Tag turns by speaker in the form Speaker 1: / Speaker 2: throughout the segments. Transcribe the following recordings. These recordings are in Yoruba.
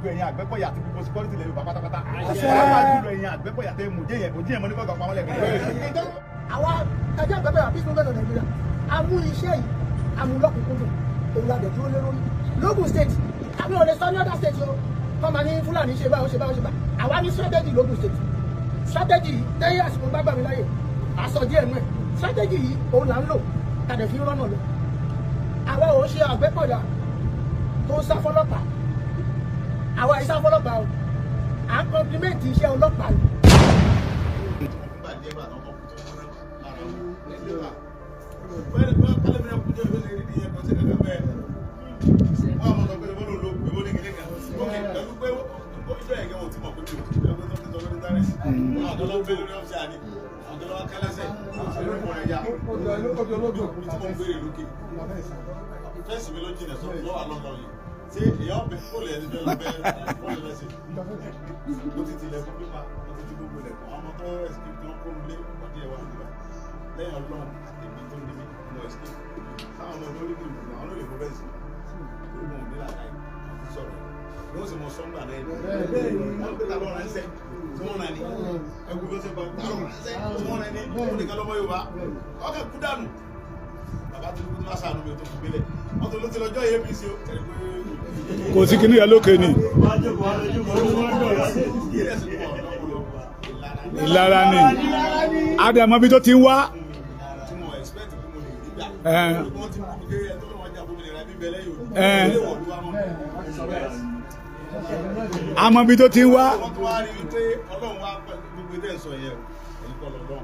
Speaker 1: Gbogbo ẹ̀yin Àgbẹ̀kọ̀yà àti gbogbo security ilẹ̀ Yorùbá pátápátá. Pàápàá jùlọ ẹ̀yin Àgbẹ̀kọ̀yà tẹ́ mú jẹ́yẹ̀ òjì yẹn mọ́ nípa ọ̀pá wọn lẹ́gbẹ̀ẹ́.
Speaker 2: Àwa ẹjẹ́ Àgbẹ̀kọ̀yà Peace Movement of Nigeria, a mú iṣẹ́ yìí, a mú lọ́kùnkúndùn, òun la dẹ̀ dúró lé lórí. Lógùn State, àmì ò lè sọ ní other state o, kọ́ máa ní Fúlàní ṣe báyìí, ó ṣe báyìí, ó ṣe báyìí. Àwa ní strategy lógùn State. Strategy yìí, tẹ́yẹ àsìkò bá gbà mí láyè, àsọ díẹ̀ nù ẹ̀. Strategy yìí, òun là ń lò tàdé fi rọ́nà lọ. Àwa ò ṣe Àgbẹ̀kọ̀yà tó ń sá fọlọ́pàá. Àwa ìsá fọlọ́pàá o, à ń compliment iṣẹ́ ọlọ́pàá ni.
Speaker 1: Fẹ́ǹsì mi ló jìnà sọ lọ́wọ́ àlọ́lọ́ yìí tí èèyàn bẹ fóònù ẹni bẹ́ẹ̀ lọ bẹ́ẹ̀ fóònù lẹ́sẹ̀. Mo ti tilẹ̀kùn pípa, mo ti ti gbogbo ilẹ̀kùn. Àwọn ọmọ tó escape tí wọ́n kó lé ọdí ẹ̀wà nígbà lẹ́yìn Ọlọ́run àtẹ̀mí tó ní mí mo escape. Táwọn ọmọ lórí mi lù àwọn olóyè fún bẹ́ẹ̀ sí tó mọ̀ ní làkàyè sọ̀rọ̀ ni wọ́n sì mọ sọ́ngbà náà ẹni wọ́n gbé ta lọ́rùn ránṣẹ́ tí wọ́n rán ni ẹkú bí wọ́n ṣe bá ta lọ́rùn ránṣẹ́ tí wọ́n rán ni wọ́n nìkan lọ́mọ Yorùbá ọkẹ́ kú dànù. Bàbá Tinubu tó bá sàánú mi tó fi gbélé wọ́n tó ló ti lọ́jọ́ APC ó tẹ̀lé pé
Speaker 3: kò sí kinní yẹn lókè ni ìlara ni àdàmọ́ bí tó ti ń wá.
Speaker 1: Tí mo expect pé mo lè rí gbà wọ́n ti mú mi pé ẹ tó lọ́wọ́ jà fún mi nira bíbẹ̀ lẹ́yìn òní ilé wọ̀lú wa mọ́.
Speaker 3: Àmọ́ bí tó ti ń wá.
Speaker 1: Wọ́n tún wá rí i pé Ọlọ́run wá pẹ̀lú gbogbo tẹ̀ ń sọ yẹn o, ẹ̀yin kọ́ lọ́lọ́run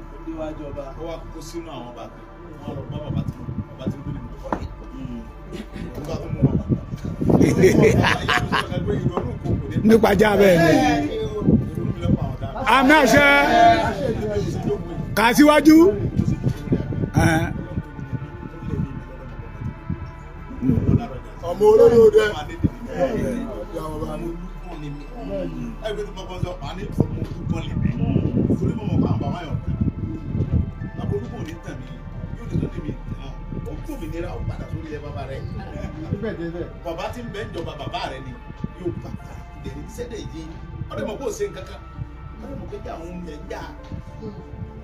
Speaker 1: ó wá kó sínú àwọn bàtà wọn lọ bá bàbá Tinubu, bàbá Tinubu ni mo kọ́ ní nígbà tó mú wọn.
Speaker 3: Nípa já bẹ́ẹ̀ ni àmì àṣẹ kà síwájú.
Speaker 1: Ọmọ olórí òde ẹgbẹ́ tí mo kàn sọ wà ní ọmọ olùkọ́ lè mí torí mo mọ̀ pé àwọn bàbá yàn kàn bàbá olùkọ́ ò ní tàn mí yóò ní tó ní mi ó kó mi nira ó padà sórí ilẹ̀ bàbá rẹ̀. Bàbá tí ń bẹ ń jọba bàbá rẹ̀ ni yóò bàtà ìdẹ̀rí sẹ́dẹ̀ yé ọdẹ mọ̀ kó o ṣe nǹkan kan ọdẹ mọ̀ pé jà àwọn oúnjẹ jà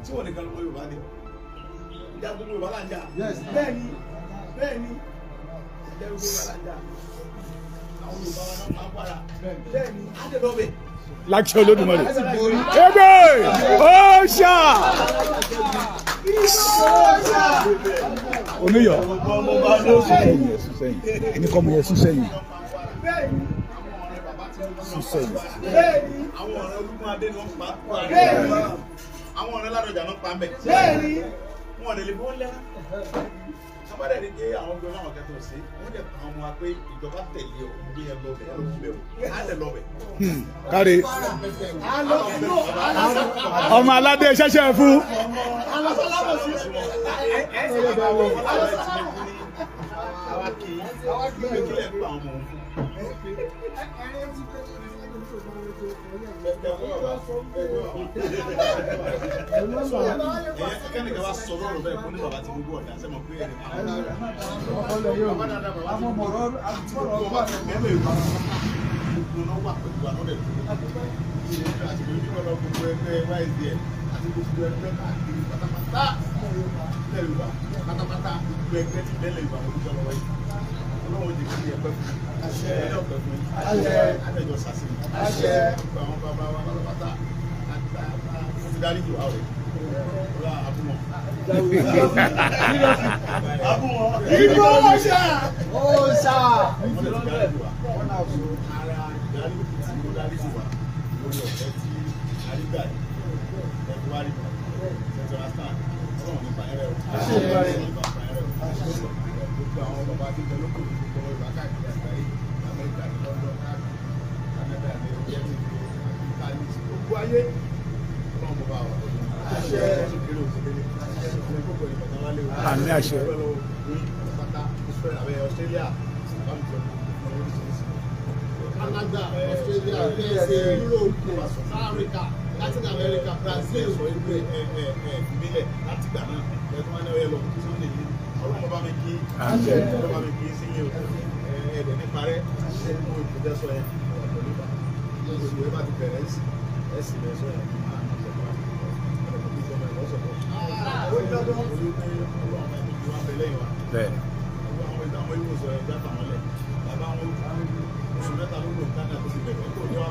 Speaker 1: tí wọ́n nìkan lọ́mọ Yorùbá ni ìjà gbogbo Yorùbá là ń jà. Bẹ́ẹ̀ ni, bẹ́ẹ̀ ni, ìjà gbogbo Yorùbá là ń jà. Àwọn Yorùbá wa náà máa ń para. Bẹ́ẹ̀ ni, á dẹ̀ lọ bẹ̀.
Speaker 3: Láṣẹ Olódùmarè. Ebe ọ̀ṣà omiyọ sún sẹ́yìn ní kọ́ mo yẹ sún sẹ́yìn sún sẹ́yìn.
Speaker 1: Àwọn ọ̀rẹ́ Olúgun Adé ni wọ́n pa, àwọn ọ̀rẹ́ Ládọjà náà pa ń bẹ̀. Wọn ò lè fọwọ́ lẹ́rán. Sábàdà ni pé àwọn ọgbẹ́ náà kẹtọ̀ sí wọ́n dẹ̀ pa ọmọ wa pé ìjọba tẹ̀lé ọ gbé yẹn lọ bẹ̀ ẹ lọ bẹ̀ o á dẹ̀ lọ bẹ̀.
Speaker 3: Káre ọmọ aládé ṣẹ̀ṣẹ̀ fún.
Speaker 1: Kẹ́nìkan wá sọ lọ́rọ̀ bẹ́ẹ̀ kó ní bàbá Tinubu ọ̀dà sẹ́mọ̀ pé ẹni máa ń bá gbogbo náà wà pẹ̀lú wa lọ́dẹ̀ tó àti pẹ̀lú nípa lọ gbogbo ẹgbẹ́ YSDM àti gbogbo ẹgbẹ́ káàkiri pátápátá ilẹ̀ Yorùbá pátápátá gbogbo ẹgbẹ́ ti bẹ́lẹ̀ Yorùbá mo dúpẹ́ lọ́wọ́ yìí. Ọlọ́run jẹ́ kí ẹ pẹ́ fún mi, ẹ náà pẹ́ fún mi, adẹ́jọ́ sàṣẹ gbogbo àwọn bàbá wa pátápátá àti ti dárí jù wá rẹ̀ ọlá abúmọ̀. Abúmọ̀.
Speaker 2: Ìgbó ọ̀ṣà. Ọ̀ṣà.
Speaker 1: Wọ́n lè ti dárí jù wá. Ara ìdarí tí ó dárí jù wá lórí ọ̀fẹ́ tí arígbà yìí ẹ̀kú wá rí central stand. Ọlọ́run nípa ẹ̀rẹ́ o. Ọlọ́run nípa ẹ̀rẹ́ o. Gbogbo àwọn bàbá tí ń bẹ lóko gbogbo ọmọ Yorùbá káàkiri àgbáyé, Amẹ́ríkà ní London káàkiri, Canada ní Germany ní Italy, gbogbo ayé, Ọlọ́run bàbá wa.
Speaker 3: Àmì àṣẹ.
Speaker 4: Canada, Australia, USA, Europe, South Africa, Latin America, Brazil.
Speaker 1: Sọ pé ẹ ẹ ẹ ìbílẹ̀ láti gbà náà ẹ tó máa ń ẹ lọ Sunday yìí. Ọlọ́run bá mi kí, Ọlọ́run bá mi kí sílé o, ẹ ẹ dẹ̀ nípa rẹ mo ìpìtẹ́ sọ yẹn. Gbogbo ẹ bá ti bẹ̀rẹ̀ sí ẹ sì bẹ̀rẹ̀ sọ̀rọ̀ máa ń sọ̀rọ̀ ìjọba ẹ̀ lọ́sọ̀rọ̀. Ó ní ọdún orí pé Ọlọ́run ẹ̀ tó ju wá bẹ lẹ́yìn wa.
Speaker 3: Bẹ́ẹ̀.
Speaker 1: Àwọn ìwò sọ̀rọ̀ ẹ̀dá fàwọn lẹ̀. Bàbá wọn oṣù 3 ló lò Ghana tó ti bẹ̀rẹ̀. Kó ní wá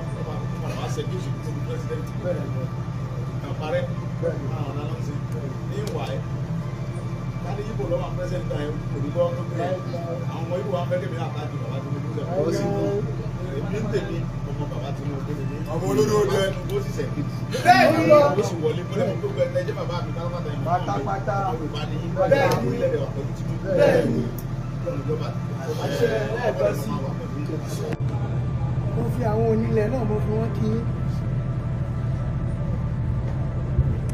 Speaker 1: padà wá ṣe Jésù tó ti pírẹsidẹ́ntì. Kàparẹ́ àwọn ọ̀nà lọ́sìn. Ní ìwà ẹ̀ káni Ibo lọ́wọ́ àwọn pírẹsidẹ́ntì ayé kò ní lọ́wọ́ tó bẹ̀rẹ̀. Àwọn ọmọ Ibo wa fẹ́ kémi àtàkì bàbá Tinubu sẹ̀.
Speaker 3: Ó sì tán.
Speaker 1: Èmi ń tèmi ọmọ bàbá Tinubu ni mí.
Speaker 3: Ọmọ olódó jẹ.
Speaker 1: Ó sì sẹ̀ kejì.
Speaker 2: Bẹ́ẹ̀ni.
Speaker 1: Ó sì wọlé pẹ̀lú gbogbo ẹ̀ jẹ́ bàbá mi pátápátá yìí.
Speaker 5: Pátápátá.
Speaker 1: Yorùbá ni yín.
Speaker 5: Bẹ́ẹ̀ni.
Speaker 1: Orílẹ̀-èdè wa pẹ̀lú Tinubu.
Speaker 5: Bẹ́ẹ̀ni.
Speaker 1: Ìjọba
Speaker 5: Àṣẹ lẹ́ẹ̀kan sí.
Speaker 2: Mo fi àwọn onílẹ̀ náà, mo fi wọ́n kí yín.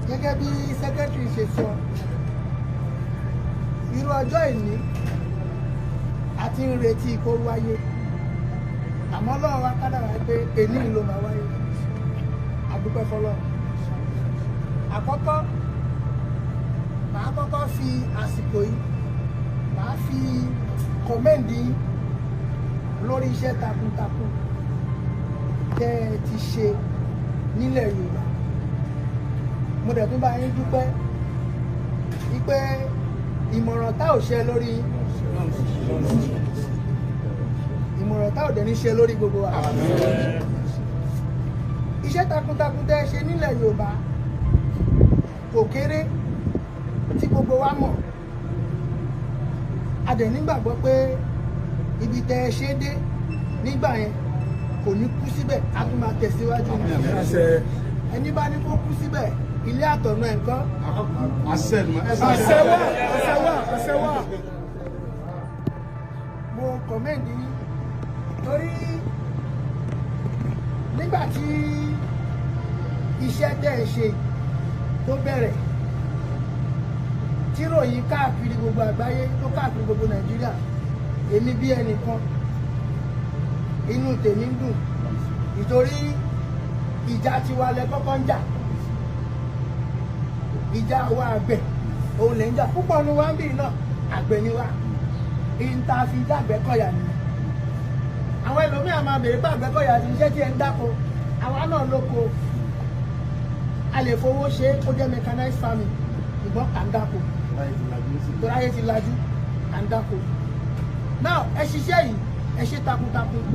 Speaker 2: Gẹ́gẹ́ bí secretary ṣe sọ, irú ọjọ́ ìní a ti ń retí kó wáyé, àmọ́ Ọlọ́run wa kádàrá pé èní ló máa wáyé. A dúpẹ́ fọ́lọ́run. Àkọ́kọ́, màá kọ́kọ́ fi àsìkò yìí, màá fi commend yín lórí iṣẹ́ takuntakun tẹ́ ẹ ti ṣe nílẹ̀ Yorùbá. Mo dẹ̀ tún bá yín dúpẹ́ wípé ìmọ̀ràn tá ò ṣe lórí yín, ìmọ̀ràn tá ò dẹ̀ ní ṣe lórí gbogbo wa. Iṣẹ́ takuntakun tẹ́ ẹ ṣe nílẹ̀ Yorùbá kò kéré tí gbogbo wa mọ̀. A dẹ̀ nígbàgbọ́ pé ibi tẹ́ ẹ ṣe dé nígbà yẹn kò ní kú síbẹ̀, a tún máa tẹ̀síwájú ní. Ẹni bá ní kó kú síbẹ̀, ilé àtọ̀nà ẹ̀ ńkọ́?
Speaker 1: Àṣẹ ni.
Speaker 3: Àṣẹ wà, àṣẹ wà, àṣẹ wà.
Speaker 2: Mo commend yín torí nígbà tí iṣẹ́ tẹ́ ẹ ṣe tó bẹ̀rẹ̀, tí ròyìn káàkiri gbogbo àgbáyé, tó káàkiri gbogbo Nàìjíríà, èmi bí ẹnìkan, inú tèmi ń dùn ìtorí ìjà tiwa lẹ kọ́kọ́ ń jà, ìjà wa àgbẹ̀ òun lè ń jà púpọ̀ nu wa ń bì náà, àgbẹ̀ ni wa ìta fi dàgbẹ́kọ̀yà nìyẹn. Àwọn ẹlòmíràn máa bèrè pé Àgbẹ̀kọ̀yà ti iṣẹ́ tí ẹ ń dáko, àwa náà lóko, a lè fowó ṣe é kó jẹ́ mechanized farming, ṣùgbọ́n à ń dáko torí ayé ti lajú, à ń dáko. Now, ẹ ṣiṣẹ́ yìí, ẹ ṣe takuntakun,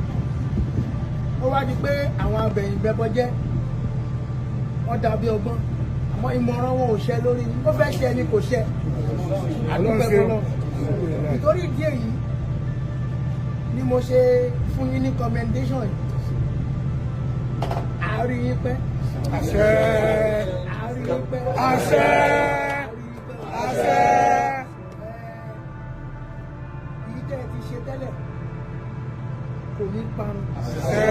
Speaker 2: ó wá di pé àwọn abẹ̀yìn bẹbọ jẹ́, wọ́n dàbí ọgbọ́n, àmọ́ ìmọ̀ràn wọn ò ṣẹ lórí yín. Ó fẹ́ ṣẹ ni kò ṣẹ. Àdúpẹ́ fọlọ́. Nítorí ìdí èyí ni mo ṣe fún yín ní commendation yìí. Àárín yín pẹ́.
Speaker 3: Àṣẹ.
Speaker 2: Àárín yín pẹ́.
Speaker 3: Àṣẹ.
Speaker 2: Àárín yín pẹ́.
Speaker 3: Àṣẹ.
Speaker 2: Èyí tẹ́ ẹ ti ṣe tẹ́lẹ̀ kò ní parun.
Speaker 3: Àṣẹ.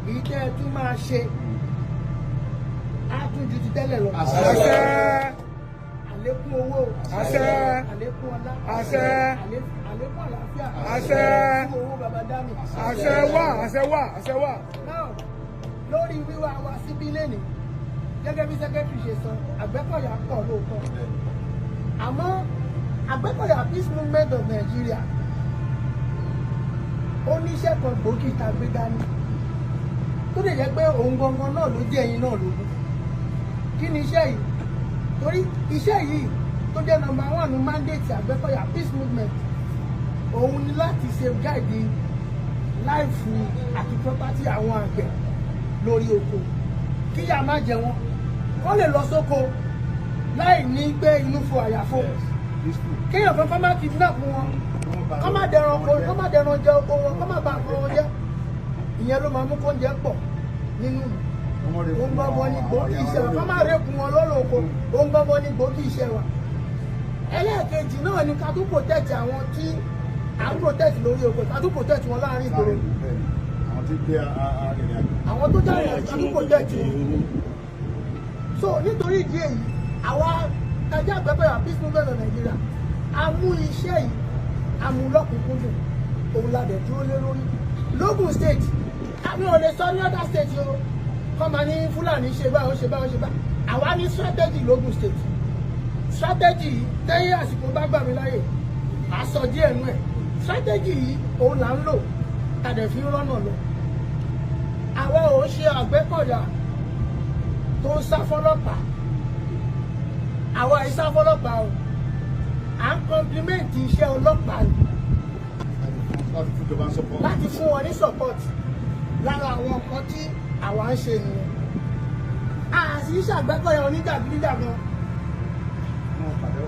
Speaker 2: Èyí tẹ́ ẹ tún máa ṣe á tún ju ti tẹ́lẹ̀ lọ.
Speaker 3: Àṣẹ.
Speaker 2: Àlékún owó.
Speaker 3: Àṣẹ.
Speaker 2: Àlékún ọlá.
Speaker 3: Àṣẹ.
Speaker 2: Àlékún àlàáfíà.
Speaker 3: Àṣẹ.
Speaker 2: Fún owó baba dami.
Speaker 3: Àṣẹ wà, àṣẹ wà, àṣẹ wà.
Speaker 2: Now, lórí wíwá wa síbí lẹ́nìí, gẹ́gẹ́ bí secretary ṣe sọ, Àgbẹ̀kọ̀yà pọ̀ lóòótọ́, àmọ́ Àgbẹ̀kọ̀yà Peace Movement of Nigeria ó níṣẹ́ kan gbòógì tá a gbé dání tó lè jẹ́ pé òun gangan náà ló jẹ́ ẹ̀yin náà lógún. Kí ni iṣẹ́ yìí? Torí iṣẹ́ yìí tó jẹ́ number one mandate Àgbẹ̀kọ̀yà Peace Movement, òun ni láti safeguard life àti property àwọn àgbẹ̀ lórí oko, kíyà má jẹ wọn, wọ́n lè lọ sóko láì ní gbé inú fo àyàfo, kéèyàn kankan má kidnap wọn, kọ́ má dẹran oko, kọ́ má dẹran jẹ oko wọn, kọ́ má bà nǹkan wọn jẹ́. Ìyẹn ló máa mú kóúnjẹ pọ̀ nínú ìlú. Òun gbọ́ngàn ní gbòógì iṣẹ́ wa. Kọ́ má rẹ́kun wọn lọ́rọ̀ oko, òun gbọ́ngàn ní gbòógì iṣẹ́ wa. Ẹlẹ́ẹ̀kejì náà ni ká tún protect àwọn tí à ń protect lórí oko, ká tún protect wọn láàrin ìgboro.
Speaker 1: Àwọn tí gbé arìnrìn àjò.
Speaker 2: Àwọn tó jáde, ká tún protect wọn. So nítorí ìdí èyí, àwa tajà Àgbẹ̀kọ̀yà Peace Movement of Nigeria, a mú iṣẹ́ yìí, a mú lọ́kùnkúndùn, òun la dẹ̀ dúró lé lórí lógùn State. Àmì ò lè sọ ní other state o, kọ́ máa ní Fúlàní ṣe báyìí, ó ṣe báyìí, ó ṣe báyìí. Àwa ní strategy lógùn State. Strategy yìí, tẹ́yẹ àsìkò bá gbà mí láyè, àsọ díẹ̀ nú ẹ̀. Strategy yìí òun là ń lò tàdé fi ń rọ́nà lọ. Àwa ò ṣe Àgbẹ̀kọ̀yà tó ń sá fọlọ́pàá. Àwa ì sá fọlọ́pàá o. À ń compliment iṣẹ́ ọlọ́pàá ni
Speaker 1: Láti fún ìjọba ń support.
Speaker 2: Láti fún wọn ní support. Lára àwọn nǹkan tí àwa ń ṣe nìyẹn. A sì ń ṣàgbẹ́kọ̀yà oníjàgídíjàgan.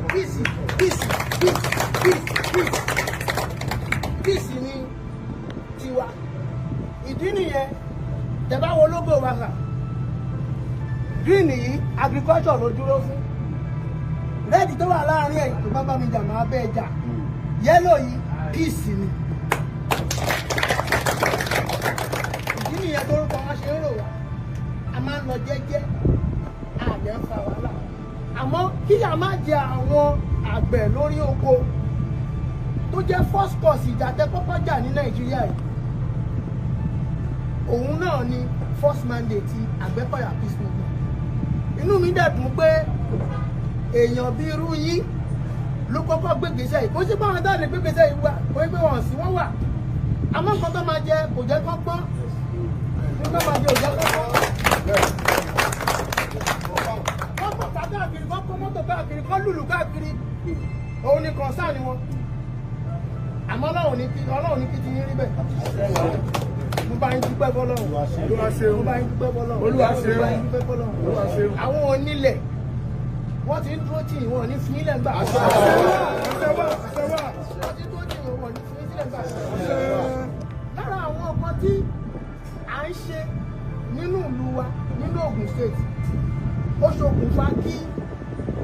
Speaker 2: Peace, peace, peace, peace, peace, peace ni tiwa. Ìdí nìyẹn. Tẹ́ bá wo logo wa kà, green yìí, agriculture ló dúró fún. Red tó wà láàrin ẹ̀, tó bá bá mi jà, máa bẹ́ẹ̀ jà. Yellow yìí, peace ni. Ìdí nìyẹn torúkọ wọn ṣe ń rò wá. A máa ń lọ jẹ́jẹ́, àdẹ̀ ń fa wàhálà. Àmọ́ kíyà má jẹ àwọn àgbẹ̀ lórí oko, tó jẹ́ first cause ìjà tẹ́ kọ́kọ́ jà ní Nàìjíríà yìí, òun náà ni first mandate ti Àgbẹ̀kọ̀yà Peace Movement. Inú mi dẹ̀ dùn pé èèyàn bíi irú yín ló kọ́kọ́ gbégbèsè yìí. Kó sí báwọn dáàlè gbégbèsè yìí wà, kó pé wọn sí, wọ́n wà, àmọ́ nǹkan tó máa jẹ kò jẹ́ kán gbọ́n. Nǹkan tó máa jẹ ò jẹ́ kán gbọ́n. Kọ́ pọ̀pá káàkiri, kọ́ kó mọ́tò káàkiri, kọ́ lùlù káàkiri, òun ni concern wọn. Àmọ́ Ọlọ́run ní kí ti yín rí bẹ́ẹ̀. Mo bá yín dúpẹ́ fọlọ́run. Mo bá yín dúpẹ́ fọlọ́run.
Speaker 5: Olúwa ṣeun.
Speaker 2: Mo bá yín dúpẹ́ fọlọ́run.
Speaker 5: Olúwa ṣeun.
Speaker 2: Àwọn onílẹ̀, wọ́n ti ń dúró tì yín, wọ́n ní fi yín lẹ̀ ń gbà.
Speaker 5: Àṣẹ wà, àṣẹ wà.
Speaker 2: Wọ́n ti dúró tì yín, wọ́n ní fi yín sílẹ̀ ń gbà. Lára àwọn nǹkan tí à ń ṣe nínú ìlú wa, nínú Ògùn State, ó ṣokùnfà kí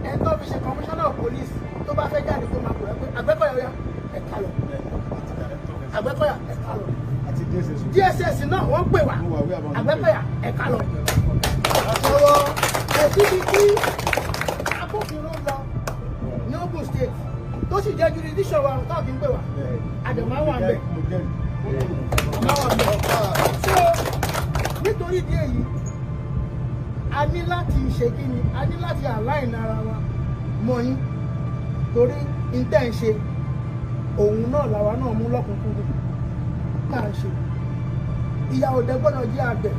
Speaker 2: ẹni tó fi ṣe commissioner of police, tó bá fẹ́ jáde, kó máa pè é pé, "Àgbẹ̀kọ̀yà, ó yá, ẹ ká lọ. Àgbẹ̀kọ̀yà, ẹ ká lọ."
Speaker 1: Àti DSS.
Speaker 2: DSS náà, wọ́n pè wá, "Àgbẹ̀kọ̀yà, ẹ ká lọ." Kò síbi tí agbófinró lọ ní Ogun State tó sì jẹ́ jurisdiction wa tó kì í pè wá. Àdèmọ́ wà ń bẹ̀.
Speaker 1: Mo jẹ́rìí.
Speaker 2: Àmọ́ wà ń bẹ̀. So nítorí ìdí èyí, a ní láti ṣe kí ni, a ní láti align ara wa mọ́ yín, torí intẹ́ ń ṣe, òun náà làwa náà mú lọ́kùnkúndùn tá à ń ṣe. Ìyà òde gbọ́dọ̀ jẹ́ àgbẹ̀.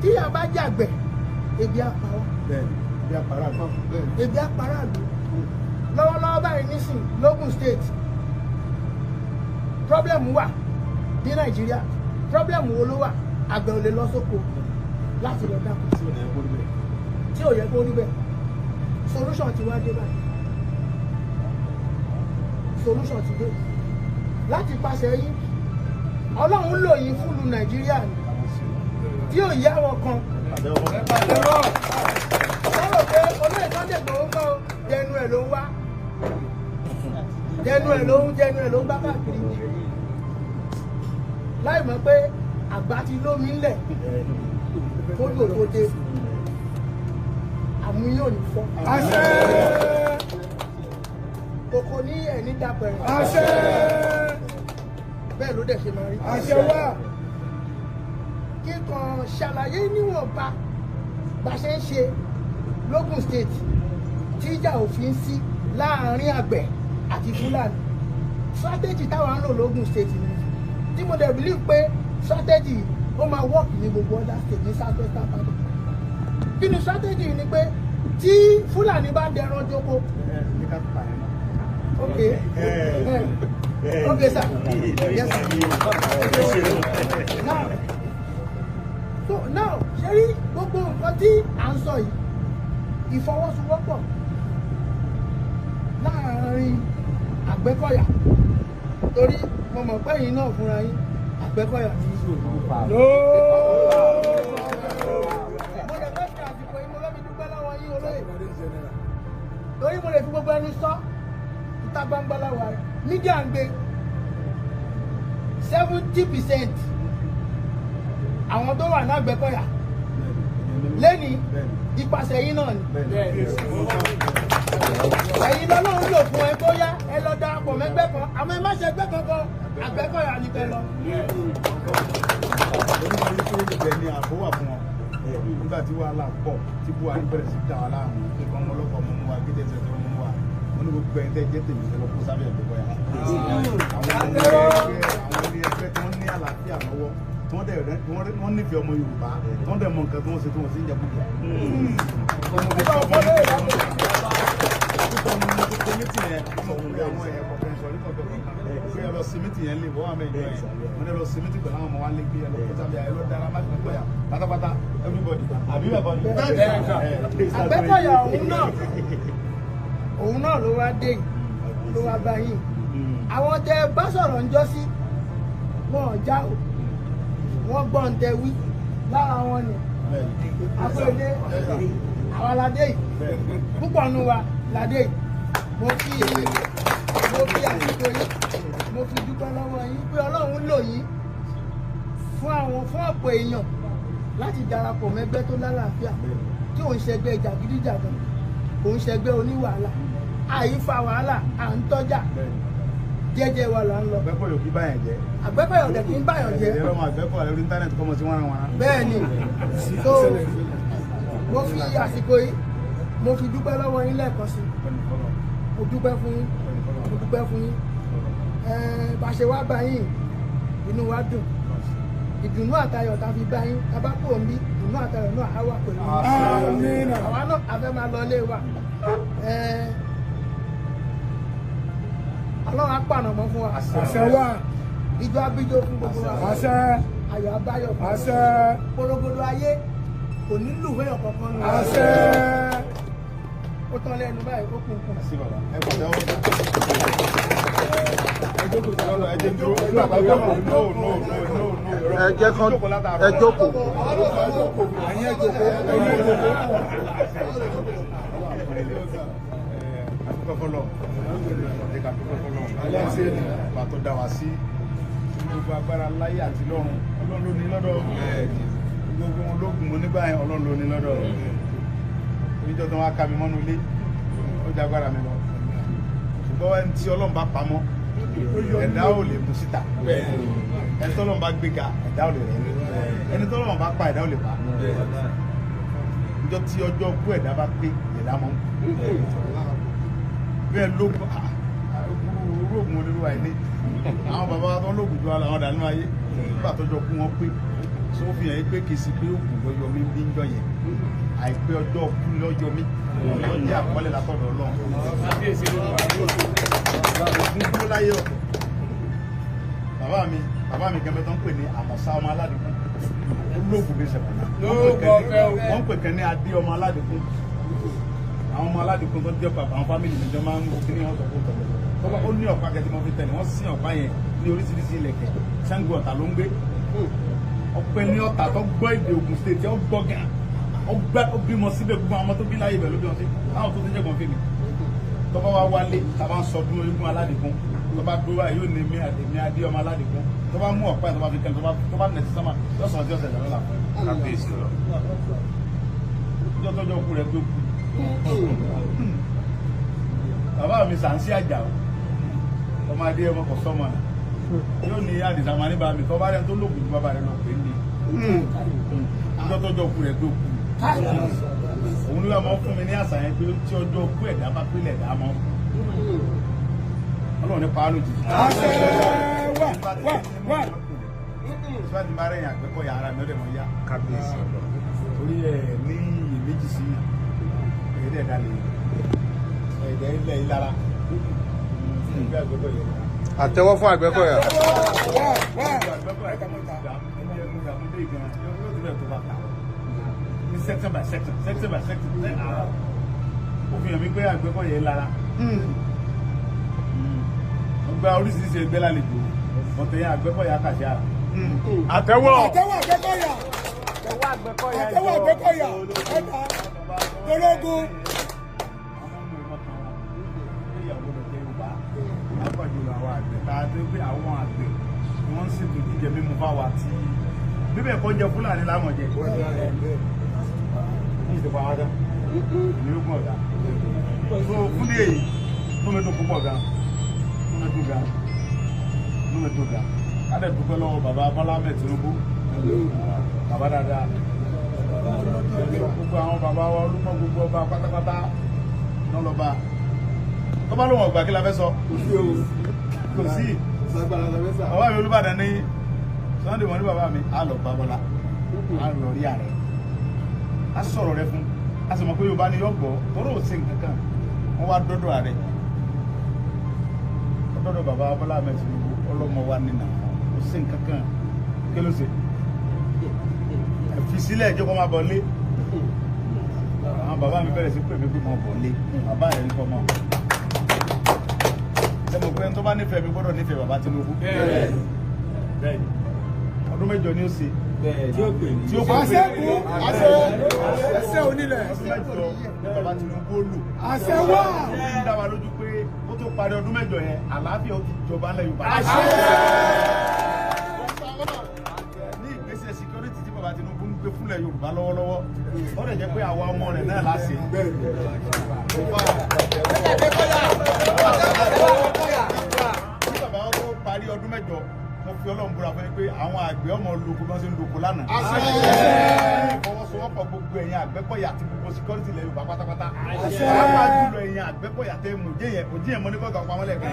Speaker 2: Tí ìyà bá jẹ́ àgbẹ̀, ebi á pa wá.
Speaker 1: Bẹ́ẹ̀ni, bí àpárá náà. Bẹ́ẹ̀ni.
Speaker 2: Ebi á paráàlú. Lọ́wọ́lọ́wọ́ báyìí nísìn, lógùn State, problem wà ní Nàìjíríà. Problem wo ló wà? Àgbẹ̀ ò lè lọ sóko láti lọ dáko.
Speaker 1: Tí ò ní ẹ̀kọ́ rí bẹ́ẹ̀.
Speaker 2: Tí ò yẹ kó rí bẹ́ẹ̀. Solution ti wá dé báyìí. Solution ti dé láti pàṣẹ yín. Ọlọ́run lò yín fúlù Nàìjíríà ni tí ò yá wọn kan lọ́rọ̀ pé olóyè Sunday Igboho ń kọ́, jẹnu ẹ̀ ló ń wá, jẹnu ẹ̀ ló ń jẹnu ẹ̀ ló ń gbá káàkiri, láì mọ̀ pé àgbà ti lómi ńlẹ̀ kódò tó dé. Àmúyàn ò ní fọ́.
Speaker 5: Àṣẹ.
Speaker 2: Kòkò ní ẹ̀ ní dapẹ̀rẹ̀.
Speaker 5: Àṣẹ.
Speaker 2: Bẹ́ẹ̀ ló dẹ̀ ṣe máa rí.
Speaker 5: Àṣẹ wà.
Speaker 2: Kí n kàn ṣàlàyé níwọ̀nba bá ṣe ń ṣe lógùn State tíjà òfin sí láàárín àgbẹ̀ àti Fúlàní. Strategy táwa ń lò lógùn State ni, tí mo dẹ̀ believe pé strategy ó máa work ní gbogbo other state ní south western part of. Kí ni strategy? Ni pé tí Fúlàní bá dẹran jókòó.
Speaker 1: Ní ká pa ẹ̀ náà.
Speaker 2: Okay, sir. Yes, sir. Now, so now, ṣe rí gbogbo nǹkan tí à ń sọ yìí, ìfọwọ́sowọ́pọ̀ láàárín Àgbẹ̀kọ̀yà, torí mo mọ̀ pé ẹ̀yin náà fúnra yín, Àgbẹ̀kọ̀yà ní. Mo lè fẹ́ fi àsìkò yìí, mo fẹ́ fi dúpẹ́ lọ́wọ́ yín, olóyè, torí mo lè fi gbogbo ẹnu sọ ìta gbangba láwa rẹ̀. Media ń gbé 70% àwọn tó wà ní Àgbẹ̀kọ̀yà lẹ́ni, ipasẹ̀ yín náà ni. Ẹ̀yin lọ́lọ́run lò fún ẹ. Bóyá ẹ lọ darapọ̀ mẹ́gbẹ́ kan, àmọ́ ẹ má ṣe ẹgbẹ́ kankan, Àgbẹ̀kọ̀yà ni kẹ́ lọ.
Speaker 1: Onímọ̀ pé ibẹ̀ ni ààbò wà fún wọn. Nígbà tí wàhálà pọ̀, tí Buhari bẹ̀rẹ̀ sí dà wá láàmú, nǹkan ọmọ ọlọ́pàá mú wa, gídé tẹ̀ tó mú wa, wọ́n ní gbogbo ẹni tẹ́ jẹ́ tèmi, ẹ lọ kó sábẹ́ Àgbẹ̀kọ̀yà. Àwọn ilé ẹgbẹ́, àwọn ilé ẹgbẹ́ tí wọ́n ní àlàáfíà lọ́wọ́. Tí wọ́n dẹ̀ wọ́n nífẹ̀ẹ́ ọmọ Yorùbá, tí wọ́n dẹ̀ mọ nǹkan tí wọ́n ṣe tí wọ́n sì ń jẹkújẹ.
Speaker 2: Àgbẹ̀kọ̀yà òun náà ló wá dé yìí, ló wá bá yín. Àwọn tẹ bá sọ̀rọ̀ ń jọ́ sí wọn ò já o, wọ́n gbọ́ ń tẹ wí lára wọn ni Akóredé àwa ládé yìí, púpọ̀ nù wa ládé yìí. Mo fi àsìkò yìí mo fi dúpẹ́ lọ́wọ́ yín pé Ọlọ́run lò yín fún àwọn fún ọ̀pọ̀ èèyàn láti darapọ̀ mẹ́gbẹ́ tó lálàáfíà, tí òun ṣẹgbẹ́ jàgídíjàgan, òun ṣẹgbẹ́ oníwàhálà, àyífa wàhálà, à ń tọ́jà jẹ́jẹ́ wa là ń lọ.
Speaker 1: Àgbẹ̀kọ̀yà kì í báyàn jẹ́.
Speaker 2: Àgbẹ̀kọ̀yà ọ̀dẹ̀ kì í báyàn jẹ́.
Speaker 1: Ẹ̀rọ ọmọ Àgbẹ̀kọ̀yà lórí íńtánẹ́ẹ̀tì kọ́mọ sí wọ́n wọn.
Speaker 2: Bẹ́ẹ̀ ni, so mo fi àsìkò yìí mo fi dúpẹ́ lọ́wọ́ yín lẹ́ẹ̀kan sí. Mo dúpẹ́ fún yín, mo dúpẹ́ fún yín. Bá ṣe wá bá yín, inú wa dùn. Ìdùnnú àtayọ̀ tá a fi bá yín, tá a bá kúrò níbí, ìdùnnú àtayọ̀ náà á wà pẹ̀lú yín. Àwa náà a fẹ́ máa lọ ilé wa. Ọlọ́run á pànà mọ́ fún wa.
Speaker 5: Àṣẹ wà.
Speaker 2: Ijó abíjó fún gbogbo wa.
Speaker 5: Àṣẹ.
Speaker 2: Ayọ̀ abáyọ̀ fún wa.
Speaker 5: Àṣẹ.
Speaker 2: Porogodo ayé kò ní lùwé ọ̀kọ̀ọ̀kan nù.
Speaker 5: Àṣẹ.
Speaker 2: Ó tán lẹ́nu báyìí, ó kún kún.
Speaker 3: Ẹ jẹ́ kán ẹ jókòó.
Speaker 5: Ẹ̀yin ẹ jókòó. Ẹ̀yin ẹ jókòó.
Speaker 1: Adúpẹ́ fọlọ́, ẹ ká dúpẹ́ fọlọ́, bá tó dá wa sí gbogbo agbára láyé àti lọ́run. Ọlọ́run ló ní lọ́dọ̀ gbogbo wọn lóògùn mo nígbà yẹn, Ọlọ́run ló ní lọ́dọ̀. Oníjọ́ tó wá ká mi mọ́nú ilé, ó jẹ́ agbára mi lọ. Ṣùgbọ́n ẹni tí Ọlọ́run bá pamọ́, ẹ̀dá ò lè mú síta. Ẹni tí Ọlọ́run bá gbéga, ẹ̀dá ò lè rẹ̀. Ẹni tí Ọlọ́run bá pa, ẹ̀dá ò lè pa. Níjọ́ tí ọjọ́ kú ẹ̀dá bá pé, ẹ̀dá mọ́. Bẹ́ẹ̀ lóògùn olóògùn onírúurú àìní. Àwọn bàbá wa tó lóògùn ju ara wọn dànù ayé. Nígbà tọ́jọ́ kú wọn pé, sọ fi hàn yín pé kì í sí pé òògùn lọ́yọ̀ mi bí ń jọ yẹn. Àìpé ọjọ́ kú lọ́yọ̀ mi. Ọjọ́ jẹ́ àkọọ́lẹ̀ látọ̀dọ̀ Ọlọ́run. Ògùn dúró láyé ọ̀tọ̀. Bàbá mi kẹ́mẹ́ tó ń pè ní Àmọ̀sá ọmọ Aládìkún. Ó lóògùn bí sẹ̀kọ̀nà. Wọ́n pè kẹ́ ní Adé ọmọ Aládìkún. Àwọn ọmọ Aládìkún tó jẹ́ bàbá àwọn fámìlì mi jọ máa ń wò kí ni wọ́n sọ fún tọ̀lọ̀. Tọ́ba ó ní ọ̀pá kẹ́tí mo fi tẹ̀lé, wọ́n sin ọ̀pá yẹn ní oríṣiríṣi ilẹ̀kẹ̀. Ṣàngó Ọ̀tà ló ń gbé. Ọpẹ́ ní Ọ̀tà tó gbọ́ èdè Ògùn State, ó gbọ́ gan. Ó bímọ síbẹ̀, gbogbo àwọn ọmọ tó bí láyé ibẹ̀ ló bí wọn sí. Láwọn tó ti jẹ́ gan fèmí. Tọ́ba wa wálé, tàbá ń sọ dúró eégún Aládìkún. Tọ́ba dúró báyìí yóò ní mi àdèmí Adé ọmọ Aládìkún. Tọ́ba mú ọ̀pá yẹn tọ́ba fi kẹ́lẹ́, tọ́ba nẹ̀ sí sámà, lọ́sàn-án tí ọ̀sẹ̀ lọ́la. Ìjọ́ tọ́jọ́ kú rẹ̀ pé kú. Bàbá mi Sàǹsí Àjàó, ọmọ adé ọmọ kò sọmọ náà, yóò ní àdìsá máa ní bàbá mi tọ́ba rẹ̀ tó lóògùn ju bàbá rẹ̀ lọ pé ní ìjọ́ tọ́jọ́ kú rẹ̀ pé kú. Òun ló máa ń fún mi ní àṣà yẹn pé tí ọjọ́ kú ẹ̀dá bá pélé ẹ̀dá mọ́. Ọlọ́run ní paálù jì.
Speaker 5: Àṣẹ wà wà wà.
Speaker 1: Síwájú máa rẹ̀yìn Àgbẹ̀kọ̀yà ara mi ó dẹ̀ mọ́ yá. Kábíyèsí. Torí ẹ̀ ní iyèméjì sí ẹ̀ẹ́dẹ̀ dalẹ̀ ẹ̀ẹ́dẹ̀ ilẹ̀ ìlara. Ẹgbẹ́ Àgbẹ̀kọ̀yà.
Speaker 3: Àtẹ́wọ́ fún Àgbẹ̀kọ̀yà.
Speaker 5: Wà wà.
Speaker 1: Ní section by section, section by section, ó fi hàn mí pé Àgbẹ̀kọ̀yà lára. Ó gba oríṣiríṣi ẹgbẹ́ lálejò, ọ̀tẹ̀ yẹn Àgbẹ̀kọ̀yà kàṣẹ ara.
Speaker 3: Àtẹ́wọ́.
Speaker 5: Àtẹ́wọ́ Àgbẹ̀kọ̀yà. Àtẹ́wọ́ Àgbẹ̀kọ̀yà. Ẹ̀ta. Tológun.
Speaker 1: Àwọn àgbẹ̀ wọ́n ń ṣètò jíjẹ mímu fáwa tí bíbẹ̀ kọ́ jẹ Fúlàní lámọ̀ jẹ. Ní ìdìbò àwọn ọ̀dọ́ ní ogun ọ̀dà. So fún ní èyí, inú mi dùn púpọ̀ gan. Inú mi dùn gan. Inú mi dùn gan. Ká dẹ̀ dúpẹ́ lọ́wọ́ bàbá Bọ́lá Ahmed Tinubu. Bàbá dáadáa. Gbogbo àwọn bàbá wa olúmọ gbogbo ọba pátápátá náà lọ́ba. Tọ́ba lóun ọ̀gbà kí la fẹ́ sọ? Kò sí. Bàbá mi Olúbàdàn ní Sunday wọn ní bàbá mi á lọ bá Bọ́lá, á lọ rí ààrẹ, á sọ̀rọ̀ rẹ fún, á sì mọ̀ pé Yorùbá ni yọ gbọ́, tọ́rọ̀ ò sí nǹkan kan. Wọ́n wá dọ́dọ̀ ààrẹ, dọ́dọ̀ bàbá Bọ́lá Ahmed Tinubu, ọlọ́mọ wa nínà ò sí nǹkan kan. Kí ló ṣe? Fi sílẹ̀, ẹjọ́ kọ́ máa bọ̀ lé. Àwọn bàbá mi bẹ̀rẹ̀ sí pè mí pé mo bọ̀ lé, bàbá rẹ̀ ní kọ́ mọ́. Ṣé mo pé ẹni tó bá nífẹ̀ẹ́ mi gbọ́dọ̀ nífẹ̀ẹ́ bàbá Tinubu? Ọdún 8 ni ó ṣe
Speaker 6: tí ó pè ní.
Speaker 1: Tí ó pè.
Speaker 5: Àṣẹ kú, àṣẹ, ẹsẹ onílẹ̀.
Speaker 1: Ọdún 8 ni bàbá Tinubu ó lò.
Speaker 5: Àṣẹ wà.
Speaker 1: Ó ń dá wa lójú pé ó tó parí ọdún 8 yẹn, àlàáfíà ó ti jọba ńlẹ̀ Yorùbá. Ní ìgbésẹ̀ security tí bàbá Tinubu ń gbé fúnlẹ̀ Yorùbá lọ́wọ́lọ́wọ́, ó lè jẹ́ pé àwa ọmọ rẹ̀ náà láṣẹ. Tí bàbá wọn tó parí ọdún 8, mo fi Ọlọ́run búra fún yín pé àwọn àgbẹ̀ ọmọ lóko bí wọ́n ṣe ń lóko lánàá. Ìfọwọ́sowọ́pọ̀ gbogbo ẹ̀yin Àgbẹ̀kọ̀yà àti gbogbo security ilẹ̀ Yorùbá pátápátá. Pàápàá jùlọ ẹ̀yin Àgbẹ̀kọ̀yà tẹ́ mú jẹ́ yẹn, òjì yẹn mo ní kọ́kọ́ pamọ́ lẹ́ẹ̀kan.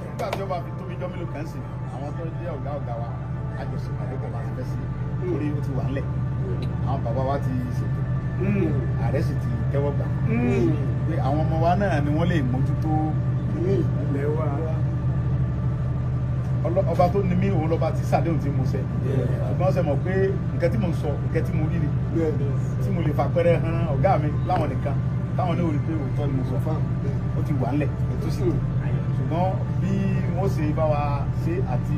Speaker 1: Nígbà tí ó bá fi tóbi jọ́ mélòó kan sí, àwọn tó jẹ́ ọ̀gá ọ̀gá wa, àjọṣepàdé pọ̀ bá ti fẹ́ sí, torí ó ti wà ńlẹ̀. Àwọn bàbá wa ti ṣètò, ààrẹ sì ti tẹ́wọ́ gbà pé àwọn ọmọ wa náà ni wọ́n lè mójútó
Speaker 6: ilẹ̀ wa.
Speaker 1: Ọba tó ní mí, òun lọ́ba tí sàdéhùn ti mú ṣẹ. Ṣùgbọ́n ṣe mọ̀ pé nǹkan tí mo ń sọ, nǹkan tí mo rí ni, tí mo lè fàpẹrẹ hàn ọ̀gá mi láwọn nìkan táwọn ní orí pé òótọ́ ni mo sọ. Ó ti wà ńlẹ̀, ètò sì tó, ṣùgbọ́n bí wọ́n ṣe bá wa ṣe àti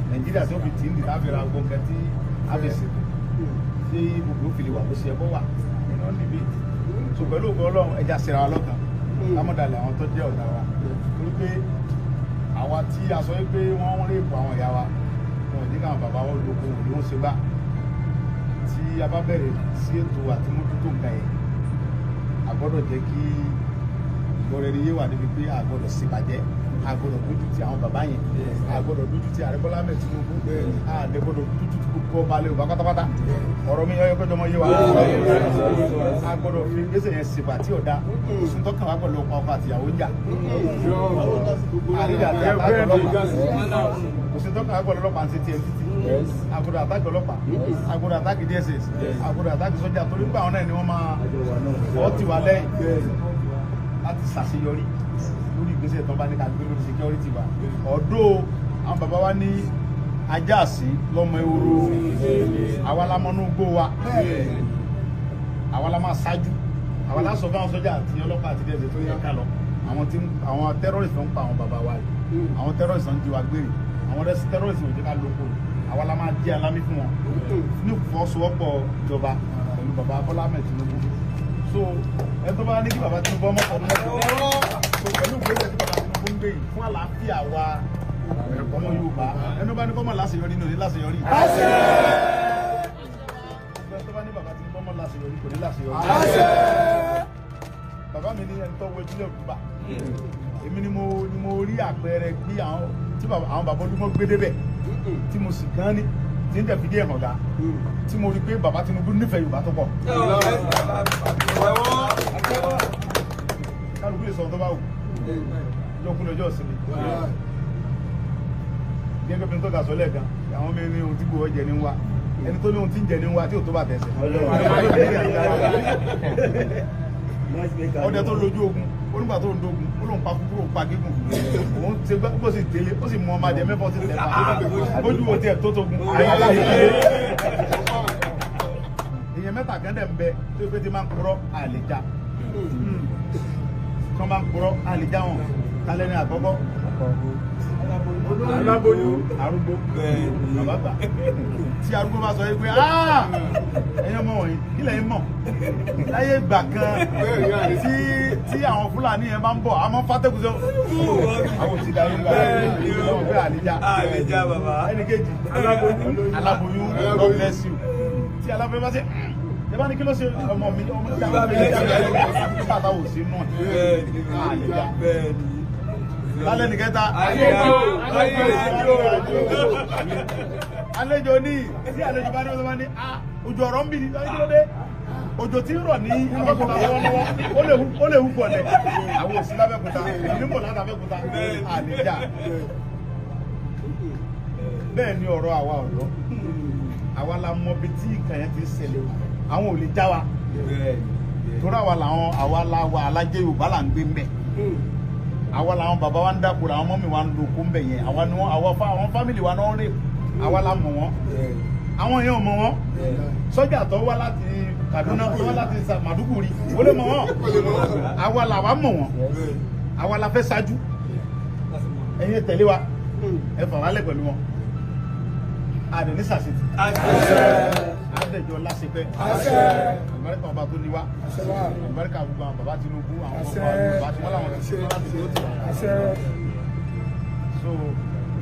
Speaker 1: Nàìjíríà tí ó fi tì ń dì láfẹ́ra gbọ́ nǹkan tí a fi ṣètò ṣé gbogbo ó fi lè wà bó ṣe ẹ bọ́ wà nínú níbi tó pẹ̀lú ògo Ọlọ́run. Ẹja ṣera wa lọ́kàn lámọ̀dàlẹ̀ àwọn tó jẹ́ ọ̀gá wa, torí pé àwa tí a sọ pé wọ́n ń rèpù àwọn ìyá wa, wọn ò ní káwọn bàbá wọn lóko wọn ni wọ́n ṣe gbá. Tí a bá bẹ̀rẹ̀ sí ètò àti mójútó nǹkan yẹn, a gbọ́dọ̀ jẹ́ kí ìgbọ́rẹ̀ẹ́ni yé wà débi pé a gbọ́dọ̀ ṣèbàjẹ́, a gbọ́dọ̀ dójú ti àwọn bàbá yẹn, a gbọ́dọ̀ dójú ti Ààrẹ Bọ́lá Ahmed Tinubu, a dẹ̀ gbọ́dọ̀ dójú ti gbogbo ọba alẹ́ Yorùbá pátápátá. Ọ̀rọ̀ mi yọ kọjọmọ yé wa. A gbọ́dọ̀ fi gbèsè yẹn ṣèbà tí ò da sùntọ́kàn wa pẹ̀lú ọkọ ọkọ àtìyàwó ń jà àríyá àti àtàkọ́ ọlọ́pàá, kò sí tọ́kàn wa pẹ̀lú ọlọ́pàá ń ṣe tiẹ̀ títí. Agbọ́dọ̀ àtàkì ọlọ́pàá, agbọ́dọ̀ àtàkì DSS, agbọ́dọ̀ àtàkì sọ́jà, torí nígbà wọn náà ni wọ́n máa fọ́ tiwa lẹ́yìn láti ṣàṣeyọrí lórí ìgbésẹ̀ tó ń bá ní ká gbé lórí security wa. Ọ̀dọ́ àwọn bàbá wa ní ajá sí lọ́mọ ehoro, àwa la mọnú gbó wa, àwa la máa ṣáájú, àwa la sọ fún àwọn sọ́jà àti ọlọ́pàá àti DSS tó yẹ ká lọ. Àwọn tí àwọn terrorist tó ń pa àwọn bàbá wa yìí, àwọn terrorist tó ń jí wa gbére, àwọn terrorist ò jẹ́ ká lóko, àwa la máa jẹ́ alámí fún wọn ní ìfọwọ́sowọ́pọ̀ ìjọba pẹ̀lú bàbá Bọ́lá Ahmed Tinubu. So ẹ tó bá ní kí bàbá Tinubu ọmọ ọdún 8, so pẹ̀lú ìgbésẹ̀ tí bàbá Tinubu ń gbé yìí fún àlàáfíà wa ọmọ Yorùbá, ẹnu bá ní kọ́mọ láṣeyọrí ní òní láṣeyọrí. Ẹ tó bá ní bàbá Tinubu ọmọ láṣeyọrí kò ní láṣeyọrí. Bàbá mi ní ẹni tó wọ ìdílé òkúba, èmi ni mo rí àpẹẹrẹ bí àwọn tí àwọn bàbá Olúmọ gbé débẹ̀, tí mo sì gan ni tí ń tẹ̀ fi dé ẹ̀hàn ga, tí mo rí pé bàbá Tinubu nífẹ̀ẹ́ Yorùbá tó pọ̀. Kálukú lè sọ tó bá wù lọ́kùn lọ́jọ́ ìsinmi gẹ́gẹ́ bí n tó ga sọ lẹ́ẹ̀kan, àwọn mi ní ohun tí gbòó jẹ ní wa, ẹni tó ní ohun tí ń jẹ ní wa tí ò tó bá tẹ̀sẹ̀. Ọdẹ tó lójú ogun, onígbà tó ń dogun, ó lóun pa kúkúrú, òun pa gígùn, òun ti gbá, bó sì délé ó sì mú ọmọ adìẹ mẹ́fọ́ sí tẹ̀fà bójú wo tiẹ̀ tó togun. Èèyàn mẹ́ta kan dẹ̀ ń bẹ tó pé tí máa ń purọ́ àlèjà, tí wọ́n máa ń purọ́ àlèjà wọn. Kálẹ̀ ní àkọ́kọ́,
Speaker 6: Aláboyún.
Speaker 1: Arúgbó bàbá gbà. Tí arúgbó bá sọ yìí pé ẹ̀yin ọmọ wọ̀nyí, kí lẹ̀yin mọ̀ láyé ìgbà kan tí àwọn Fúlàní yẹn bá ń bọ̀, àmọ́ fátẹ́kù sọ àwọn ò ti darí gbà wọ́n pé àlejò
Speaker 6: Àlejò bàbá.
Speaker 1: Ẹnì kejì, aláboyún. God bless you. Tí aláboyún bá ṣe ẹ bá ní kí ló ṣe ọmọ mi, ọmọ tí a bá ta wò sí nù àlejò lálẹ́ nìkẹta, àlejò ní tí àlejò bá ní ọ̀sán bá ní òjò ọ̀rọ̀ ń bì ní kí ló dé, òjò tí ń rọ̀ ní Abẹ́òkúta lọ́wọ́lọ́wọ́ ó lè hù pọ̀lẹ̀, àwọn òsì lábẹ́òkúta, ìlú mọ̀ láti Abẹ́òkúta, àlejò. Bẹ́ẹ̀ ni ọ̀rọ̀ àwa ọ̀dọ́, àwa la mọ ibi tí nǹkan yẹn ti ṣẹlẹ̀, àwọn ò lè já wa torí àwa làwọn, àwa la wa alájẹ Yorùbá là ń gbé ń bẹ̀, àwa làwọn bàbá wa ń dáko, làwọn mọ́mì wa ń lo oko ń bẹ̀ yẹn, àwa ni wọ́n, àwa àwọn family wa náà ń rè, àwa la mọ̀ wọ́n, àwọn yẹn ò mọ̀ wọ́n. Sọ́jà tó wá láti Kaduna, tó wá láti Maduguri, ó lè mọ̀ wọ́n, àwa làwa mọ̀ wọ́n, àwa la fẹ́ ṣáájú. Ẹ̀yin tẹ̀lé wa, ẹ fà wálẹ̀ pẹ̀lú wọn, àdè ní sàṣetì, àdèjọ láṣepẹ́, àlùbáríkà ọba tó ní wá, àlùbáríkà gbogbo àwọn bàbá Tinubu, àwọn bàbá Yorùbá tí wọ́n làwọn ti ṣe láti tó tì wá. So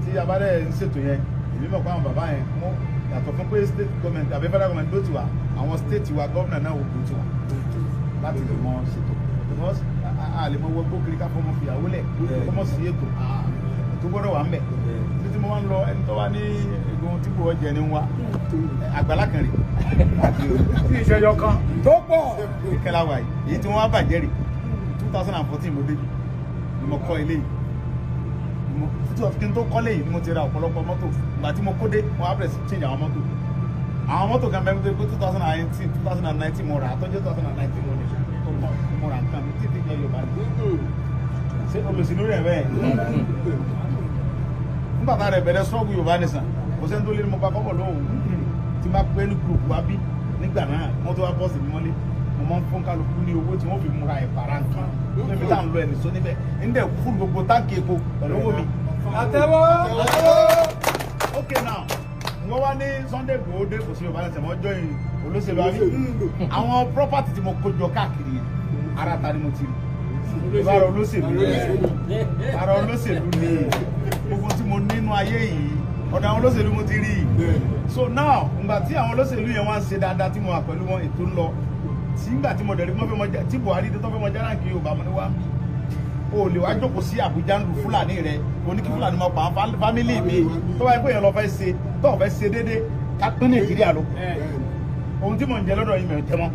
Speaker 1: tí a bá dẹ̀ ń ṣètò yẹn, èmi mọ̀ pé àwọn bàbá yẹn mú yàtọ̀ fún pé state government àbí federal government ló ti wá, àwọn state wa gómìnà náà ò ló ti wá láti lè mọ ṣètò, because a lè mọ wọ gbókiri ká fọmọ fìyàwó lẹ̀ kọ́mọ sí ètò tó gbọ́dọ̀ wà ń bẹ̀. Títí mo wá ń lọ, ẹni tó wá ní egun tí kò jẹ ní wa àgbàlá kan rè
Speaker 5: tí ìṣẹ́jọ kan tó pọ̀
Speaker 1: ìkẹlá wa yìí, èyí tí wọ́n wá bàjẹ́ rè. 2014 mo débi ni mo kọ́ ilé yìí. Kí n tó kọ́lé yìí ni mo ti ra ọ̀pọ̀lọpọ̀ mọ́tò. Ìgbà tí mo kó dé, mo wá bẹ̀rẹ̀ sí change àwọn mọ́tò. Àwọn mọ́tò kan bẹ́ẹ̀ tó 2019, 2019 mo rà, àtọ́jú 2019 mo ní tó tán mo rà nǹkan mi títí jẹ́ Yorùbá ni. Ṣé olùsìn lórí ẹ̀ bẹ́ẹ̀? Nígbà tá a rẹ̀ bẹ̀rẹ̀ sọ́ọ̀gù Yorùbá nìsan, kò sẹ́ni tó lé ní mo gba kọ́bọ̀ lóhùn tí bá pé ní group wa bí nígbà náà wọ́n tó wá bọ́ọ̀sì mi mọ́lé. Mo máa ń fún kálukú ní owó tí wọ́n fi múra ẹ̀pàrà nǹkan níbi tá à ń lọ ẹ̀nì sọ níbẹ̀ ń dẹ̀ fún gbogbo táǹkì epo pẹ̀lú owó mi.
Speaker 5: Àtẹ́wọ́.
Speaker 1: Ok, now wọ́n wá ní Sunday Igboho dé, kò sí Yorùbá lẹ́sẹ̀ mọ́ join olóṣèlú àbí àwọn property tí mo kó jọ káàkiri yẹn, ara ta ni mo ti rí? Ara olóṣèlú, ara olóṣèlú ni gbogbo tí mo nínú ayé yìí, ọ̀dọ̀ àwọn olóṣèlú mo ti rí. So now ngbà tí àwọn olóṣèlú yẹn wá ń ṣe dáadáa tí mo wà pẹ̀lú wọn, ètò ń lọ tí ngbà tí mo dẹ̀ rí wọ́n fẹ́ mọ tí Buhari tó fẹ́ mọ járáǹkì Yorùbá, mo ní wá ń bí o lè wá jókòó sí Àbújá ń lu Fúlàní rẹ, o ní kí Fúlàní máa pa àwọn fámílì mi. Tó bá yẹ pé èèyàn lọ fẹ́ ṣe tó fẹ́ ṣe déédéé, ká pín Nàìjíríà lọ, ohun tí mò ń jẹ lọ́dọ̀ yìí mi ò jẹ mọ́.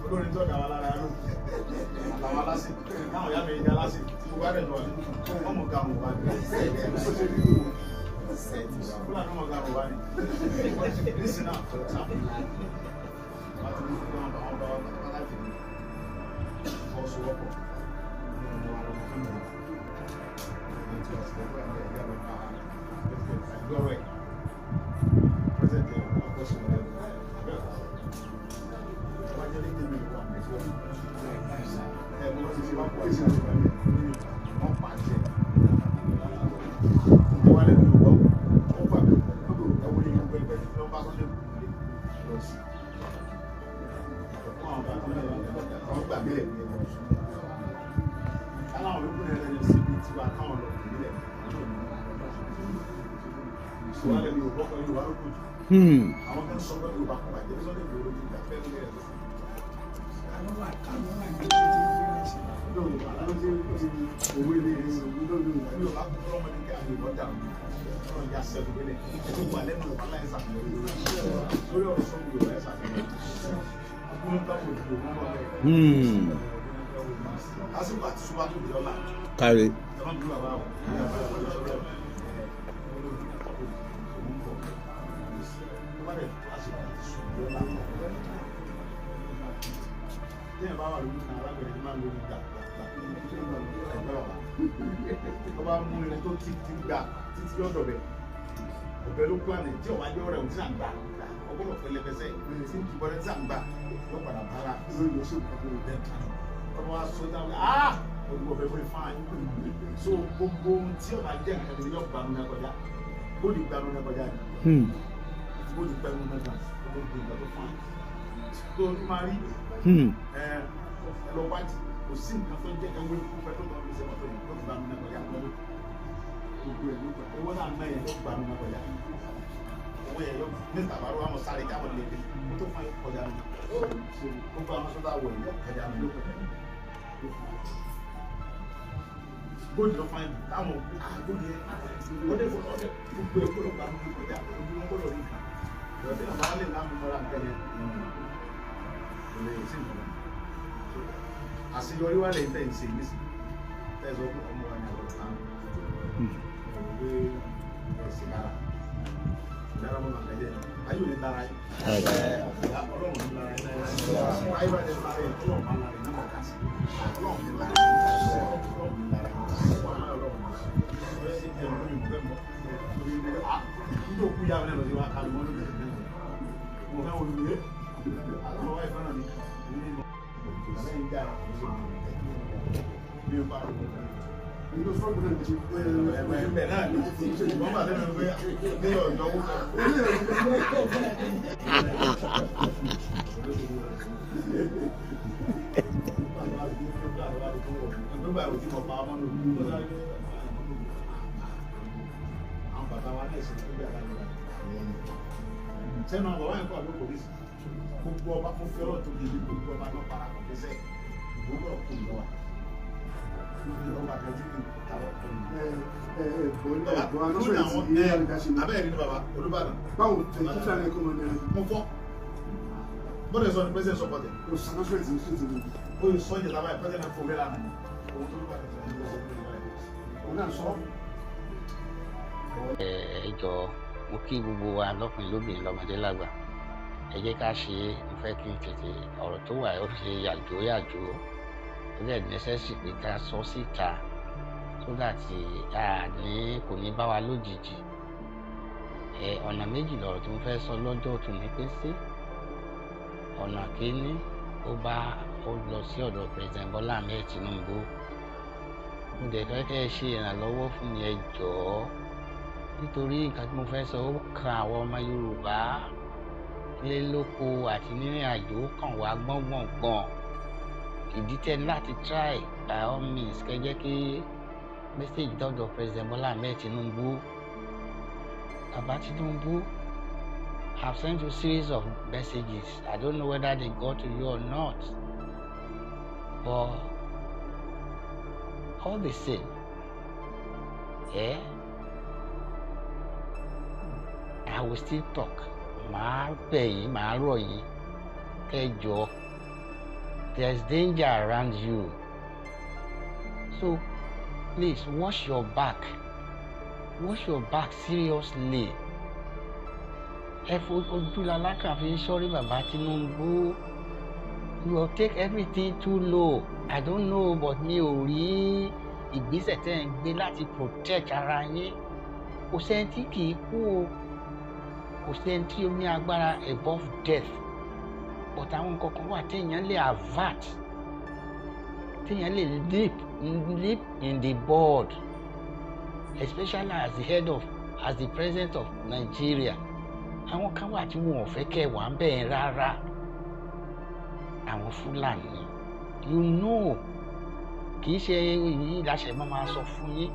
Speaker 1: Olórin tó dà wá lára ló àtàwọn aláṣẹ táwọn ìyá mi jẹ aláṣẹ tí mo bá rẹ̀ lọ wọn mọ̀ ká mọ̀ wá ní Fúlàní mọ̀ ká mọ̀ wá ní nísìnyí náà, for example, wọ́n ti mú fún àwọn bàbá wa pátápátá jù ní ìfọwọ́sowọ́pọ̀ ní ọmọ wa lọ́mọ tó ń bọ̀ ní tí wọ́n ti lọ́gbọ́n ẹ̀mí ẹ̀yà lọ bá àgbọ̀rọ̀ ẹ̀ president ọkọ̀ sọ̀rọ̀ ẹ̀ Àwọn kan sọ pé Yorùbá kò bàjẹ́ Sunday Igboho ti gbà fẹ́ lórí ẹ̀ lọ́sàn. Lásìkò àti ṣùgbọ́n tó di ọ̀la.
Speaker 3: Káre.
Speaker 1: Ẹ má dúró bàbá o. Téèyàn bá wà lójú kan alágbẹ̀rẹ̀ máa ń lórí gbà gbà gbà ẹgbẹ́ bàbá. Tó bá mú irin tó ti ti gbà títí ọ̀dọ̀ bẹ̀. Ọ̀bẹ ló plan ẹ̀ tí ọ̀bá jẹ́ ọ̀rẹ́ òun tí à ń gbà ọgbọ́dọ̀ pẹlẹbẹsẹ̀ tí ń kìbọ̀rẹ́ tí à ń gbà yóò padà bára ọmọ wa sọ dáhùn ah olùkọ́ fẹ́ fẹ́ fáìn. So gbogbo ohun tí ọba jẹ́ nǹkan tó yọ gbanú náà kọjá ó lè gbanú náà kọjá ni ó lè gbanú náà kọjá gbogbo nǹkan tó fáìn tó ní máa rí ẹ lọ wájú kò sí nǹkan tó jẹ́ ẹwé kú pẹ́ tó tọ́ fi ṣe mọ́tò yìí ló gbanú náà kọjá gbogbo ẹ̀ ló gbà owó náà náà yẹn ló gbanú náà kọjá owó yẹn yọ ní tàbárò àwọn sáré jábọ̀ lè dé kó tó fún kọjá mi gbogbo àwọn sọ́dọ̀ àwọ̀ yẹn kọjá mi ló kọjá mi góòdì ló fún táwọn góòdì yẹn ọdẹ fún ọdẹ gbogbo ẹ gbọ́dọ̀ gbanú náà kọjá ojú wọn gbọ́dọ̀ rí nǹkan ìrọ̀lẹ́ àwọn alẹ́ láàmú mọ́ra nǹkan yẹn kò lè sí nǹkan àṣeyọrí wà lẹ́yìn tẹ̀ ń ṣe nísì tẹ̀ sọ pé ọmọ wa ni àwọn ọ̀tá ọ̀rọ̀ pé ẹ̀sìn lára lára mọ́ màkà jẹ́ ayé ò ní lára yìí ọlọ́run ní lára yìí ayé bá jẹ́ lára yìí tí ọ̀pá lára yìí náà kà sí ọlọ́run ní lára yìí ọlọ́run ní lára yìí ọlọ́run ní òkú yà wọlé lọ sí wa kàlù wọn lóde mo fẹ́ wọlé lóde àwọn ọmọ ìfẹ́ràn mi ní ìmọ̀ lẹ́yìn dára bí o bá rò ẹgbẹ́ náà ní wọ́n bá lẹ́nu pé ní ọ̀dọ́ wò. Àwọn bàbá wa náà ṣe nígbà láti sẹ́nu àwọn bàbá yẹn kọ́ àbí polisi gbogbo ọba fún fẹ́rọ̀ tó di gbogbo ọba náà parapọ̀ pẹ́sẹ́ gbogbo ọkùnrin lọ́wọ́ ọba kan tí kì í tàwọn ọkùnrin. Abẹ́rẹ́ ni bàbá Olúbàdàn.
Speaker 4: Báwo tẹ̀ kí fúlàní kọ́ máa dẹrẹ?
Speaker 1: Mo fọ́. Bọ́dẹ̀ sọ ni president support ẹ̀.
Speaker 4: Kò sí announcement ní street ni.
Speaker 1: Ó yẹ sọ́jà lábáyé president fún mi lánàá. Òun tó Olúbàdàn sọ ní ọ̀sẹ̀
Speaker 4: Òun náà sọ.
Speaker 7: Ẹ jọ̀ọ́, mo kí gbogbo wa lọ́kùnrin lóbìnrin lọ́mọdé lágbà. Ẹ jẹ́ ká ṣe é. Mo fẹ́ kí n tètè ọ̀rọ̀ tó wà ó ṣe yàjó yàjó ó dẹ̀ necessary pé ká sọ síta so that a ní kò ní bá wa lójijì. Ẹ ọ̀nà méjì lọ̀rọ̀ tí mo fẹ́ sọ lọ́jọ́ tó ní pín sí. Ọ̀nà kìíní, ó bá ó lọ sí ọ̀dọ̀ President Bola Ahmed Tinubu. Mo dẹ̀ fẹ́ kẹ́ ẹ ṣe ìrànlọ́wọ́ fún mi, ẹ jọ̀ọ́, nítorí nǹkan tí mo fẹ́ sọ ó kan àwọn ọmọ Yorùbá nílé lóko àti nírìn àjò, ó kàn wá gbọ́ngbọ̀ngbọ̀n. Ìdí tẹ́ ní láti try by all means kẹ́ jẹ́ kí message dọ́dọ̀ President Bola Ahmed Tinubu. Baba Tinubu, I've sent you series of messages. I don't know whether they got to you or not, but all the same, yeah, I will still talk. Màá bẹ̀ yín, màá rọ̀ yín kẹ́ jọ̀ọ́. There's danger around you, so please watch your back, watch your back seriously. Ẹ fojú lalákà fi ń sọ́rí. Bàbá Tinubu, you will take everything too low. I don't know, but mi ò rí ìgbésẹ̀ tẹ́ ń gbé láti protect ara yín. Kò sẹ́ni tí kì í kú o, kò sẹ́ni tí ó ní agbára above death, but àwọn nǹkan kan wà téèyàn lè avert, téèyàn lè nip in the bud, especially as the head of as the president of Nigeria. Àwọn kan wà tí wọn ò fẹ́ kẹ́ wà ń bẹ̀ rárá, àwọn Fúlàní. Kì í ṣe èyí láṣẹ máa máa sọ fún yín,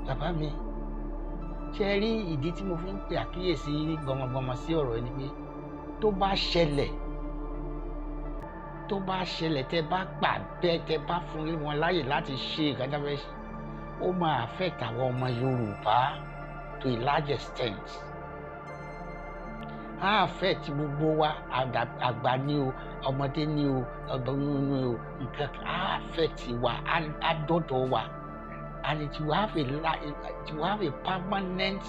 Speaker 7: bàbá mi. Ṣe rí ìdí tí mo fi ń pe àkíyèsí gbọmọgbọmọ sí ọ̀rọ̀ yìí ni pé tó bá ṣẹlẹ̀, tẹ́ bá gbà bẹ́ẹ̀, tẹ́ bá fún wọn láàyè láti ṣe nǹkan tó fẹ́ ṣe, ó máa affect àwọn ọmọ Yorùbá to a large extent. Á affect gbogbo wa, àgbà ni o, ọmọdé ni o, ọgbọ́n ni o, nǹkan á affect wa, á dọ́dọ̀ wa, and it will have a permanent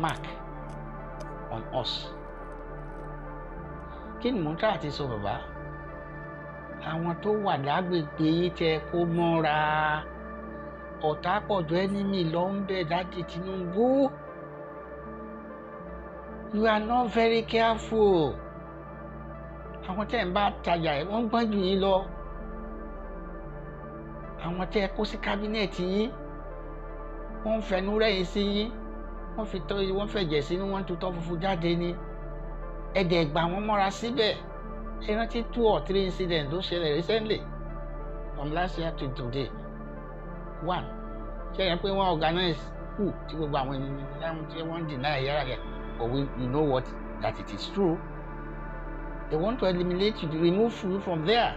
Speaker 7: mark on us. Kí ni mò ń try àti sọ, bàbá? Àwọn tó wà lágbègbè yín tẹ kó mọ́ra, ọ̀tá pọ̀jù, enemy ló ń bẹ̀. Daddy Tinubu, you are not very careful. Àwọn tẹ́ ń bá tajà ẹ̀, wọ́n gbọ́n jù yín lọ. Àwọn tẹ́ ẹ kó sí cabinet yín, wọ́n ń fẹnu rẹ́yìn sí yín, wọ́n fi tọ́, wọ́n fẹ̀jẹ̀ sínú, wọ́n tutọ́ funfun jáde ni. Ẹ̀dẹ̀ gbà wọ́n mọ́ra síbẹ̀. Ẹ rántí two or three incidents tó ṣẹlẹ̀ recently from last year to today. One ṣe yẹn pé wọ́n organize coup tí gbogbo àwọn ènìyàn tí wọ́n deny yàrá rẹ̀, but we, you know what, that it is true. They want to eliminate you, to remove you from there,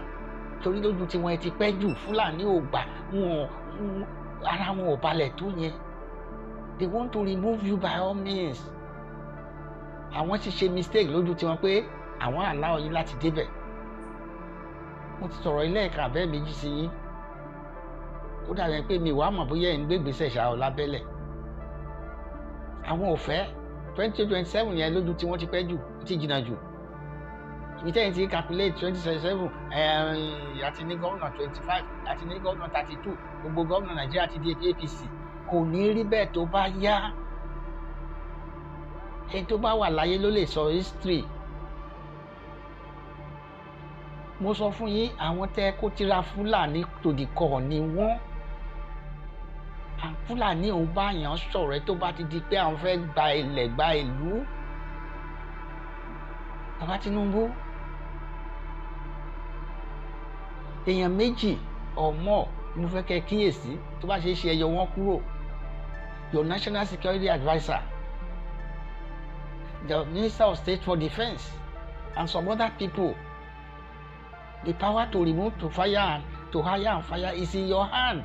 Speaker 7: torí lójú tí wọ́n ti pẹ́ jù. Fúlàní ò gbà wọn, ara wọn ò balẹ̀ tó yẹn. They want to remove you by all means. Àwọn ti ṣe mistake lójú tiwọn pé àwọn allow yín láti débẹ̀. Mo ti sọ̀rọ̀ ilé ẹ̀ka abẹ́ méjì sí yín. Ó dàbí pé mi wàá mọ̀ bóyá ẹ̀ ń gbé ìgbésẹ̀ ṣá ọ lábẹ́lẹ̀. Àwọn ò fẹ́ 2027 yẹn. Lójú tí wọ́n ti pẹ́ jù, ó ti jìnnà jù. Ibi tẹ́yìn ti calculate 2027, àti ní gómìnà 25, àti ní gómìnà 32, gbogbo gómìnà Nàìjíríà ti di APC. Kò ní rí bẹ́ẹ̀ tó bá yá. Ẹni tó bá wà láyé ló lè sọ history. Mo sọ fún yín, àwọn tẹ́ kó tira, Fúlàní to the core ni wọ́n. Fúlàní òun bá yàn sọ̀rọ̀ tó bá ti di pé àwọn fẹ́ gba ilẹ̀, gba ìlú. Bàbá Tinubu, èèyàn méjì or more mo fẹ́ kẹ́ kíyèsí. Tó bá ṣe é ṣe, ẹyọ wọn kúrò: your national security adviser, the minister of state for defence and some other people. The power to remove, to fire and to hire and fire is in your hand.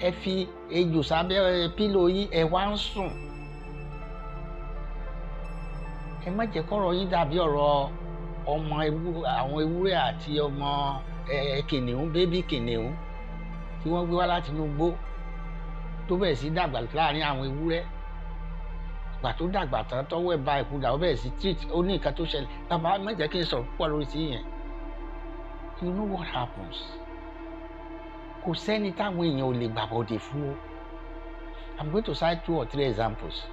Speaker 7: Ẹ fi ejò sábẹ́ pillow yín, ẹ wá ń sùn. Ẹ má jẹ́ kọ́rọ̀ yín dàbí ọ̀rọ̀ ọmọ àwọn ewúrẹ́ àti ọmọ kìnìún, baby kìnìún tí wọ́n gbé wá láti inú igbó, tó bẹ̀rẹ̀ sí dàgbà láàrin àwọn ewúrẹ́. Ìgbà tó dàgbà tán, tọ́wọ́ ẹ̀ bá ìkúdà, ó bẹ̀rẹ̀ sí treat. Ó ní nǹkan tó ṣẹlẹ̀. Bàbá, má jẹ́ kí n sọ̀rọ̀ púpọ̀ lórí sí yẹn. You know what happens. Kò sẹ́ni táwọn èèyàn ò lè gbàbọ̀dè fún o. I'm going to cite two or three examples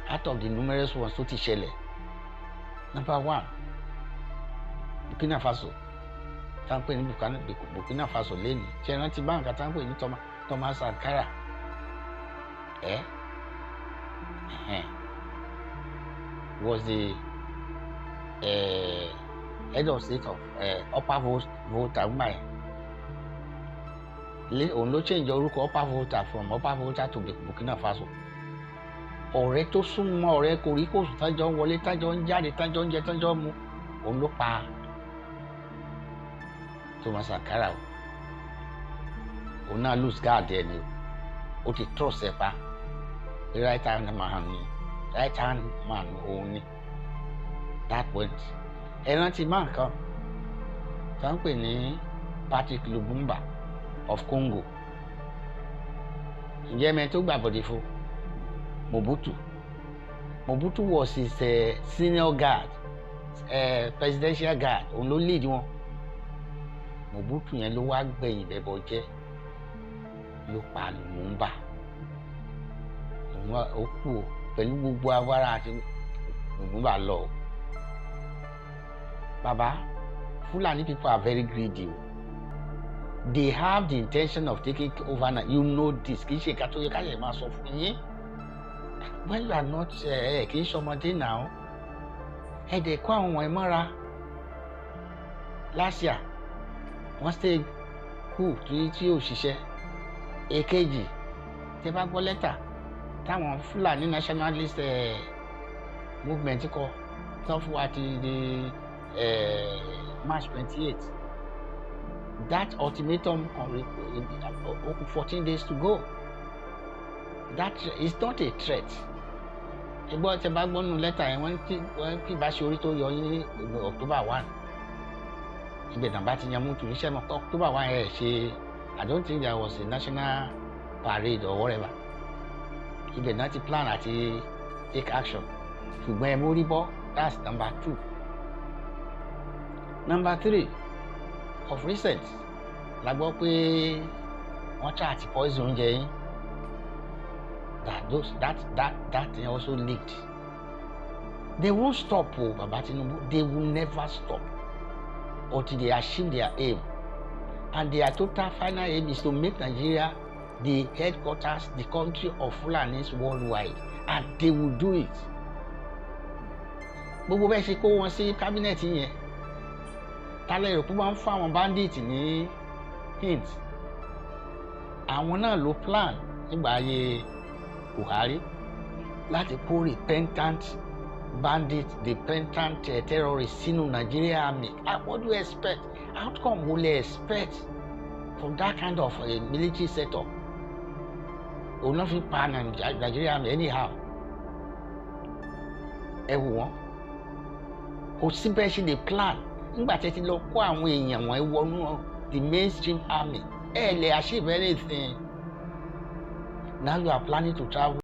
Speaker 7: out of the numerous ones tó ti ṣẹlẹ̀. Number one, Burkina Faso tá ń pè ní Burkina Faso lẹ́nu. Ṣe é rántí báńkì tá ń pè ní Thomas Sankara? Ẹ was the head of state of Upper Volta ngbà yẹn. Òun ló change orúkọ Upper Volta from Upper Volta to Burkina Faso. Ọ̀rẹ́ tó súnmọ́, ọ̀rẹ́ kòríkòsùn, tájọ́ ń wọlé, tájọ́ ń jáde, tájọ́ ń jẹ, tájọ́ ń mu, òun ló pa Thomas Sankara o. Òun náà lose guard ẹ ni o. Ó ti trust ẹ pa. Right hand man ni, right hand man òun ni that point. Ẹ rántí máa kan tó ń pè ní Patrick Lumumba of Congo? Ǹjẹ́ mẹ́rin tó gbàbọ̀dé fún Mobutu? Mobutu was his senior guard, presidential guard. Òun ló lead wọn. Mobutu yẹn ló wá gbẹ̀yìn bẹ̀bọ̀ jẹ́, ló pa Lumumba. Ó kú o pẹ̀lú gbogbo agbára àti Lumumba lọ o. Baba, Fulani people are very greedy o. They have the intention of taking over now. You know this. Kì í ṣe ká tó yẹ ká yẹ máa sọ fún yín when you are not, kì í ṣọmọdé now. Ẹ dẹ̀ kó àwọn wọ̀nyí mọ́ra. Last year, wọ́n stay coup tí yóò ṣiṣẹ́. Èkejì, tẹ́ bá gbọ́ lẹ́tà táwọn Fúlàní nationalist movement kọ tán fún wa ti di March 28, that ultimatum, ó kù 14 days to go. That is not a threat. Ẹgbọ́n tẹ bá gbọ́ nínú lẹ́tà yẹn, wọ́n ti wọ́n kí bá ṣe orí tó yọ yín ní October 1, ibẹ̀ náà bá ti yan mútu iṣẹ́ mọ́. October 1 ẹ̀ ṣe, I don't think there was a national parade or whatever. Ibẹ̀ náà ti plan àti take action, ṣùgbọ́n ẹ mórí bọ́. That's number two. Number three, of recent la gbọ́ pé wọ́n try àti poison oúnjẹ yín, that those that that that thing also leaked. They won't stop o, Baba Tinubu. They will never stop until they achieve their aim, and their total final aim is to make Nigeria the headquarters, the country of Fulanis worldwide, and they will do it. Gbogbo bẹ́ẹ̀ ṣe kó wọn sí cabinet yẹn, tálẹ̀ rò pé wọ́n ń fún àwọn bandit ní hint? Àwọn náà ló plan nígbà ayé Buhari láti kó repentant bandit, repentant terrorist sínú Nigeria Army. Ah, what do you expect? Outcome wo lè expect from that kind of military setup? Òun náà fi pa Nigeria Army anyhow. Ẹ wò wọ́n, kò sí bẹ́ẹ̀ ṣe lè plan nígbà tí ẹ ti lọ kó àwọn èèyàn wọn wọnú the mainstream army, ẹ lè achieve anything. Now you are planning to travel.